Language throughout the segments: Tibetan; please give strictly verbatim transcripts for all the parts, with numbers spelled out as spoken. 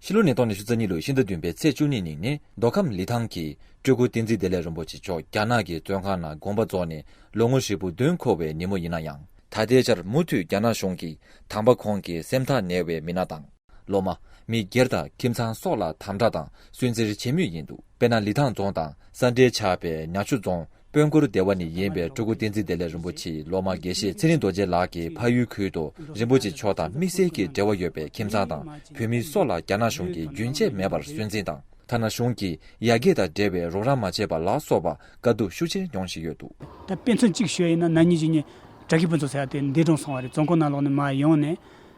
ཕྱི་ལོ་ཉིས་སྟོང་ཉི་ཤུ་རྩ་གཉིས་ལོའི་ཕྱི་ཟླ་བདུན་པའི་ཚེས་བཅུ་གཉིས་ཉིན་ནི་མདོ་ཁམས་ལི་ཐང་གི་སྤྲུལ་སྐུ་བསྟན་འཛིན་བདེ་ལེགས་རིན་པོ་ཆེ་མཆོག་རྒྱ་ནག་གི་བཙོན་ཁང་ནང་དགོངས་པ་རྫོགས་ནས་ལོ་ངོ་ཧྲིལ་པོ་བདུན་འཁོར་བའི་ཉིན་མོ་ཡིན་ན་ཡང་། ད་ལྟའི་ཆར་མུ་མཐུད་རྒྱ་ནག་གཞུང་གིས་དམ་པ་ཁོང་གི་སེམས་ཐག་ཉེ་བའི་མི་སྣ་དང་། སློབ་མ། མི་སྒེར་དང་ཁྱིམ་ཚང་སོགས་ལ་དམ་དྲག་དང་སུན་གཙེར་བྱེད་མུས་ཡིན་འདུག་དཔེར་ན་ལི་ཐང་རྫོང་དང་ས་འབྲེལ་ཆགས་པའི་ཉ་ཆུ་རྫོང་དཔོན་སྐོར་སྡེ་བ་ནས་ཡིན་པའི་སྤྲུལ་སྐུ་བསྟན་འཛིན་བདེ་ལེགས་རིན་པོ་ཆེའི་སློབ་མ་དགེ་བཤེས་ཚེ་རིང་རྡོ་རྗེ་ལགས་ཀྱི་ཕ་ཡུལ་ཁུལ་དུ་རིན་པོ་ཆེ་མཆོག་དང་དམིགས་བསལ་གྱི་འབྲེལ་བ་ཡོད་པའི་ཁྱིམ་ཚང་དང་བོད་མི་སོགས་ལ་རྒྱ་ནག་གཞུང་གིས་རྒྱུན་ཆད་མེད་པར་སུན་འཛིན་དང་། ཐ་ན་གཞུང་གིས་ཡར་རྒྱས་དང་འབྲེལ་བའི་རོགས་རམ་མ་བྱས་པ་ལ་སོགས་པ་དཀའ་སྡུག་ཤུགས་ཆེར་མྱོང་བཞིན་ཡོད་འདུག་ད་དཔེ་མཚོན་གཅིག་ཞུ་ཡ་ཡིན་ན། ན་ནིང་གཞེས་ནིང་བྲག་གི་ཕུན་ཚོགས་ཟེར་ཡ་དེ་འདས་གྲོངས་སོང་བ་རེད། བཙོན་ཁང་ནང་ལོགས་ནས་མར་ཡོང་ནས།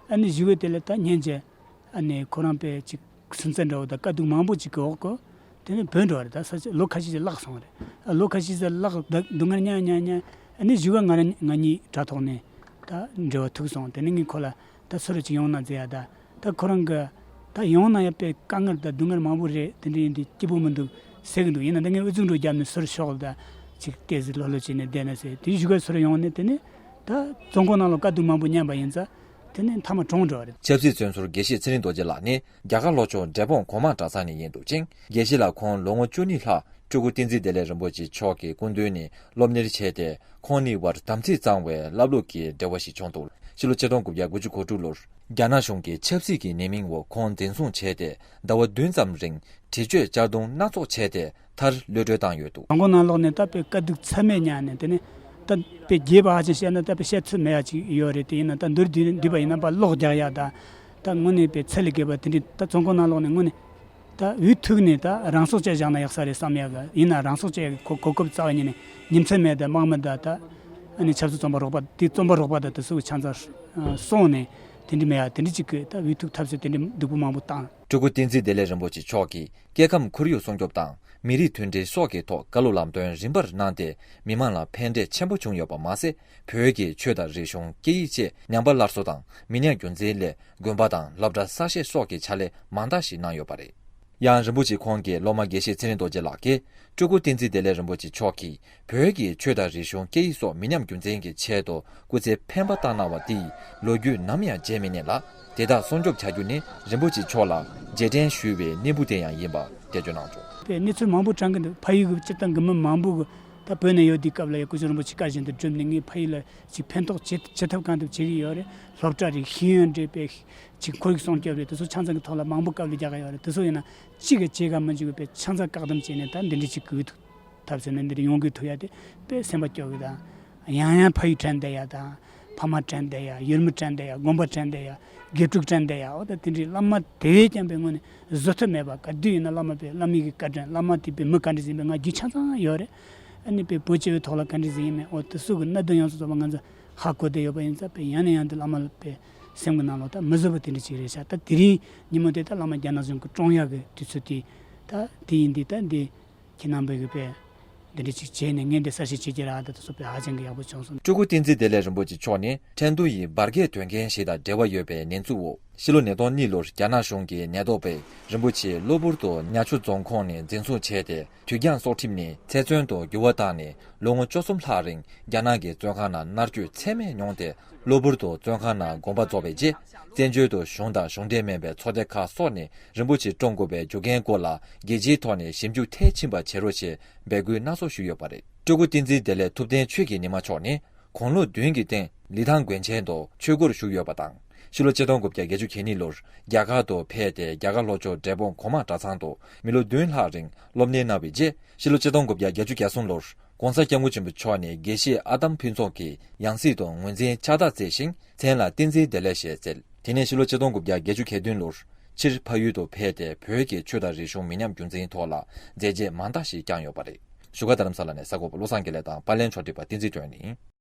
ཨ་ནི་བཞུགས་ཡུལ་དེ་ལ་ད་སྙིང་རྗེ། ཨ་ནི་ཁོ་རང་དཔེ་ཅིག་སུན་གཙེར་འདྲ་བོ་དང་དཀའ་སྡུག་མང་པོ་ཅིག་གི་འོག་གི། དེ་ནས་བྲོས་འགྲོ་བ་རེད། ད་ས་ཆ་ལོ་ཁ་ཤས་ཅིག་བརླག་སོང་བ་རེད། ཨ་ལོ་ཁ་ཤས་ཅིག་བརླག་ད་སྡུག་བསྔལ་མྱངས་མྱངས་མྱངས། ཨ་ནི་བཞུགས་སྒར་ང་རང་ང་གཉིས་དྲ་ཐོག་ནས་ད་འབྲེལ་བ་ཐུག་སོང་། དེ་ནས་ངས་ཁོ་ལ་ད་ཚུར་ཅིག་ཡོང་ན་ཟེར་ཡ། ད་ད་ཁོ་རང་གི་ད་ཡོང་ན་ཡ་དཔེ་དཀའ་ངལ་དང་སྡུག་བསྔལ་མང་པོ་རེད། དེ་འདྲ་ཡིན་དུས་སྐྱིད་པོ་མི་འདུག་ཟེར་གི་འདུག་ཡིན་ན་ད་ངས་ཨུ་ཚུགས་འགྲོ་རྒྱབ་ནས་ཚུར་ཤོག་ད་ཅིག་ཏོག་ཙམ་ལྷོད་ལྷོད་བྱས་ནས་བསྡད་ན་ཟེར། དེ་བཞུགས་སྒར་ཚུར་ཡོང་ནས་དེ་ནས་ད་བཙོན་ཁང་ནང་ལ་དཀའ་སྡུག་མང་པོ་མྱངས་པ་ཡིན་ཙང་། དེ་ནས་མཐའ་མ་གྲོངས་འགྲོ་བ་རེད། ཆབ་སྲིད་བཙོན་ཟུར་དགེ་བཤེས་ཚེ་རིང་རྡོ་རྗེ་ལགས་ནི་རྒྱ་གར་ལྷོ་ཕྱོགས་འབྲས་སྤུངས་གོང་མ་གྲྭ་ཚང་ནས་ཡིན་འདུག་ཅིང་། དགེ་བཤེས་ལགས་ཁོང་ལོ་ངོ་བཅུ་གཉིས་ལྷག་སྤྲུལ་སྐུ་བསྟན་འཛིན་བདེ་ལེགས་རིན་པོ་ཆེ་མཆོག་གི་སྐུ་མདུན་ནས་སློབ་གཉེར་བྱས་ཏེ། ཁོང་གཉིས་བར་དམ་ཚིག་གཙང་བའི་བསླབ་ལུགས་ཀྱི་འབྲེལ་བ་ཞིག་བྱུང་འདུག་ཕྱི་ལོ་ཆིག་སྟོང་དགུ་བརྒྱ་དགུ་བཅུ་གོ་དྲུག་ལོར་རྒྱ་ནག་གཞུང་གིས་ཆབ་སྲིད་ཀྱི་ཉེས་མིང་འོག་ཁོང་འཛིན་བཟུང་བྱས་ཏེ། ཟླ་བ་བདུན་ཙམ་རིང་འདྲི་གཅོད་གཅར་རྡུང་སྣ་ཚོགས་བྱས་ཏེ། མཐར་གློད་གྲོལ་བཏང་ཡོད་འདུག་བཙོན་ཁང་ནང་ལོགས་ནས་ད་དཔེ་དཀའ་སྡུག་ཚད་མེད་མྱངས་ནས། དེ་ནས་ད་དཔེ་རྒྱས་པ་ཧ་ཅང་བཤད་ན་ད་དཔེ་བཤད་ཚོད་མེད་ཡ་ཅིག་ཡོད་རེད། དེ་ཡིན་ན་ད་མདོར་བསྡུས་བསྡུས་པ་ཡིན་ན་ཕར་ལོག་རྒྱག་ཡ་ད། ད་དངོས་གནས་དཔེ་ཚད་ལས་བརྒལ་བ་དེ་འདྲ། ད་བཙོན་ཁང་ནང་ལོགས་ནས་དངོས་གནས་ད་འུ་ཐུག་ནས་ད་རང་སྲོག་བཅད་བཞག་ན་ཡག་ས་རེད་བསམ་ཡ་གི། ཡིན་ན་རང་སྲོག་བཅད་ཡ་གི་གོ་གོ་སྐབས་རྩ་བ་ཉིད་ནས་ཉིན་མཚན་མེད། ད་དམག་མི་ད་ད་ཨ་ནི་ཆབ་སྲིད་བཙོན་པ་རོགས་པ་དེ། བཙོན་པ་རོགས་པ་ད་དེ་ཚོ་གི་ཆང་ཚ་སོང་ནས་དེ་འདྲ་མེད་ཡ། དེ་འདྲ་ཅིག་གི་ད་འུ་ཐུག་ཐབས་ཟད་དེ་འདྲ་སྡུག་པོ་མང་པོ་བཏང་། སྤྲུལ་སྐུ་བསྟན་འཛིན་བདེ་ལེགས་རིན་པོ་ཆེ་མཆོག་གིས་སྐྱེ་ཁམས་ཁོར་ཡུག་སྲུང་སྐྱོབ་དང་མི་རིགས་མཐུན་སྒྲིལ་སོགས་ཀྱི་ཐོག་བཀའ་སློབ་ལམ་སྟོན་རིམ་པར་གནང་སྟེ། མི་མང་ལ་ཕན་འབྲས་ཆེན་པོ་བྱུང་ཡོད་པ་མ་ཟད། བོད་ཀྱི་ཆོས་དང་རིག་གཞུང་སྐད་ཡིག་བཅས་ཉམས་པ་སླར་གསོ་དང་མི་ཉམས་རྒྱུན་འཛིན་སླད་དགོན་པ་དང་སློབ་གྲྭ་གསར་བཞེངས་སོགས་ཀྱི་ཕྱག་ལས་མང་དག་ཞིག་གནང་ཡོད་པ་རེད། ཡང་རིན་པོ་ཆེ་ཁོང་གི་སློབ་མ་དགེ་བཤེས་ཚེ་རིང་རྡོ་རྗེ་ལགས་ཀྱིས། སྤྲུལ་སྐུ་བསྟན་འཛིན་བདེ་ལེགས་རིན་པོ་ཆེ་མཆོག་གིས། བོད་ཀྱི་ཆོས་དང་རིག་གཞུང་སྐད་ཡིག་སོགས་མི་ཉམས་རྒྱུན་འཛིན་གྱི་ཆེད་དུ་སྐུ་ཚེ་ཕན་པ་བཏང་གནང་བ་དེ་ཡི་ལོ་རྒྱུས་ནམ་ཡང་བརྗེད་མི་ཉན་ལ། དེ་དག་སྲུང་སྐྱོབ་བྱ་རྒྱུ་ནི་རིན་པོ་ཆེ་མཆོག་ལ་རྗེས་དྲན་ཞུ་བའི་སྣེ་ཕུ་དེ་ཡང་ཡིན་པ་འགྲེལ་བརྗོད་གནང་བྱུང་། པའི་གནས་ཚུལ་མང་པོ་དྲན་གྱི་འདུག་ཕ་ཡུལ་གྱི་སྤྱིར་བཏང་གི་མི་མང་པོ་གི་ད་བོད་ནས་ཡོད་དུས་སྐབས་ལ་ཡང་སྐུ་ཞབས་རིན་པོ་ཆེ་བཀའ་བཞིན་དུ་བསྒྲུབས་ནས། ངས་ཕ་ཡུལ་ལ་ཅིག་ཕན་ཐོགས་བྱེད་བྱེད་ཐབས་གང་ཐུབ་བྱེད་ཀྱི་ཡོད་རེད། སློབ་གྲྭ་རེད། ཤེས་ཡོན་རེད། པའི་ཅིག་ཁོར་ཡུག་སྲུང་སྐྱོབ་རེད། དེ་ཚོ་ཆང་ཚང་གི་ཐོག་ལ་མང་པོ་དཀའ་ལས་རྒྱག་གི་ཡོད་རེད། དེ་ཚོ་ཡིན་ན་གཅིག་གི་བྱེད་ག་མི་འཇུག་པའི་ཆང་ཚང་བཀག་སྡོམ་བྱས་ནས། ད་འདི་འདྲ་ཅིག་གི་འུ་ཐུག་ཐབས་ཟེར་ན་འདི་འདྲ་ཡོང་གི་ཐུབ་ཡ་དེ་དཔེ་སེམས་པ་སྐྱོ་གི་དང་། ཡང་ཡང་ཕ་ཡུལ་དྲན་བསྡད་ཡ་དང་། ཕ་མ་དྲན་བསྡད་ཡ། ཡུལ་མི་དྲན་བསྡད་ཡ། དགོན་པ་དྲན་བསྡད་ཡ། དགེ་ཕྲུག་དྲན་བསྡད་ཡ། འོ་ད་དེ་འདྲའི་བླ་མ་དེ་བས་ཀྱང་པའི་ངོས་ནས་བཟོད་ཐབས་མེད་པ། ག་དུས་ཡིན་ན་བླ་མ་པའི་བླ་མའི་གི་བཀའ་དྲིན། བླ་མ་དེ་པའི་མི་ག་འདྲ་ཟིག་ཡིན་པའི་ང་རྒྱུས་ཆ་ཚང་ཡོད་རེད། ཨ་ནི་པའི་བོད་སྤྱི་བའི་ཐོག་ལ་ག་འདྲ་ཟིག་ཡིན་མིན། འོ་དེ་ཚོ་གི་གནད་དོན་ཡོངས་སུ་རྫོགས་པ་ང་ཚོ་ཧ་གོ་བསྡད་ཡོད་པ་ཡིན་ཙང་། པའི་ཡང་ནས་ཡང་དུ་བླ་མ་པའི་སེམས་ཀྱི་ནང་ལོགས་ད་མི་བཟོད་པ་དེ་འདྲ་ཅིག་རེད་ཤག་ད་དེ་རིང་ཉིན་མོ་དེ་ད་བླ་མ་རྒྱ་ནག་གཞུང་གིས་བཀྲོངས་ཡག་གི་དུས་ཚོད་དེ་ད་དེ་ཡིན་དུས། ད་འདི་ཁྱེད་རྣམ་པ་གི་པའི་འདི་འདྲ་ཅིག་བྱས་ནས་ངས་འདི་གསལ་བཤད་བྱེད་ཀྱི་རེད། ད་དེ་ཚོ་དཔེ་ཧ་ཅང་གི་ཡག་པོ་བྱུང་སོང་། སྤྲུལ་སྐུ་བསྟན་འཛིན་བདེ་ལེགས་རིན་པོ་ཆེ་མཆོག་ནི་ཁྲེང་ཏུའུ་ཡི་འབར་གས་དོན་རྐྱེན་ཞིག་དང་འབྲེལ་བ་ཡོད་པའི་ཉེས་འཛུགས་འོག་ཕྱི་ལོ་ཉིས་སྟོང་གཉིས་ལོར་རྒྱ་ནག་གཞུང་གིས་ཉེན་རྟོག་པས་རིན་པོ་ཆེ་གློ་བུར་དུ་ཉ་ཆུ་རྫོང་ཁོངས་ནས་འཛིན་བཟུང་བྱས་ཏེ། དུས་འགྱངས་སྲོག་ཁྲིམས་ནི་ཚེ་བཙོན་དུ་འགྱུར་བ་བཏང་ནས། ལོ་ངོ་བཅུ་གསུམ་ལྷག་རིང་རྒྱ་ནག་གི་བཙོན་ཁང་ནང་མནར་གཅོད་ཚད་མེད་མྱོང་སྟེ། གློ་བུར་དུ་བཙོན་ཁང་ནང་དགོངས་པ་རྫོགས་པའི་རྗེས། བཙན་བྱོལ་དུ་གཞུང་དང་གཞུང་འབྲེལ་མིན་པའི་ཚོགས་སྡེ་ཁག་སོགས་ནས་རིན་པོ་ཆེ་བཀྲོངས་དགོས་པའི་རྒྱུ་རྐྱེན་སྐོར་ལ་རྒྱལ་སྤྱིའི་ཐོག་ནས་ཞིབ་འཇུག་མཐིལ་ཕྱིན་པ་བྱེད་རོགས་ཞེས་འབོད་སྐུལ་སྣ་ཚོགས་ཞུས་ཡོད་པ་རེད། སྤྲུལ་སྐུ་བསྟན་འཛིན་བདེ་ལེགས་ཐུབ་བསྟན་ཆོས་ཀྱི་ཉི་མ་མཆོག་ནི། དགུང་ལོ་བདུན་གྱི་སྟེང་ལི་ཐང་དགོན་ཆེན་དུ་ཆོས་སྒོར་ཞུགས་ཡོད་པ་དང་། ཕྱི་ལོ་ཆིག་སྟོང་དགུ་བརྒྱ་བརྒྱད་ཅུ་གྱ་གཉིས་ལོར་རྒྱ་གར་དུ་ཕེབས་ཏེ། རྒྱ་གར་ལྷོ་ཕྱོགས་འབྲས་སྤུངས་གོང་མ་གྲྭ་ཚང་དུ་མི་ལོ་བདུན་ལྷག་རིང་སློབ་གཉེར་གནང་བའི་རྗེས། ཕྱི་ལོ་ཆིག་སྟོང་དགུ་བརྒྱ་བརྒྱད་ཅུ་གྱ་གསུམ་ལོར་༧གོང་ས་༧སྐྱབས་མགོན་ཆེན་པོ་མཆོག་ནས་དགེ་བཤེས་ཨ་དམ་ཕུན་ཚོགས་ཀྱི་ཡང་སྲིད་དུ་ངོས་འཛིན་ཕྱག་རྟགས་བསྩལ་ཞིང་། མཚན་ལ་བསྟན་འཛིན་བདེ་ལེགས་ཞེས་བསྩལ། དེ་ནས་ཕྱི་ལོ་ཆིག་སྟོང་དགུ་བརྒྱ་བརྒྱད་ཅུ་གྱ་བདུན་ལོར་ཕྱིར་ཕ་ཡུལ་དུ་ཕེབས་ཏེ། བོད་ཀྱི་ཆོས་དང་རིག་གཞུང་མི་ཉམས་རྒྱུན་འཛིན་ཐོག་ལ་མཛད་རྗེས་མང་དག་ཞིག་བསྐྱངས་ཡོད་པ་རེད། བཞུགས་སྒར་རྡ་རམ་ས་ལ་ནས་གསར་འགོད་པ་བློ་བཟང་དགེ་ལེགས་དང་པར་ལེན་ཕྱོགས་སྒྲིག་པ་བསྟན་འཛིན་སྒྲོན་ཡིན།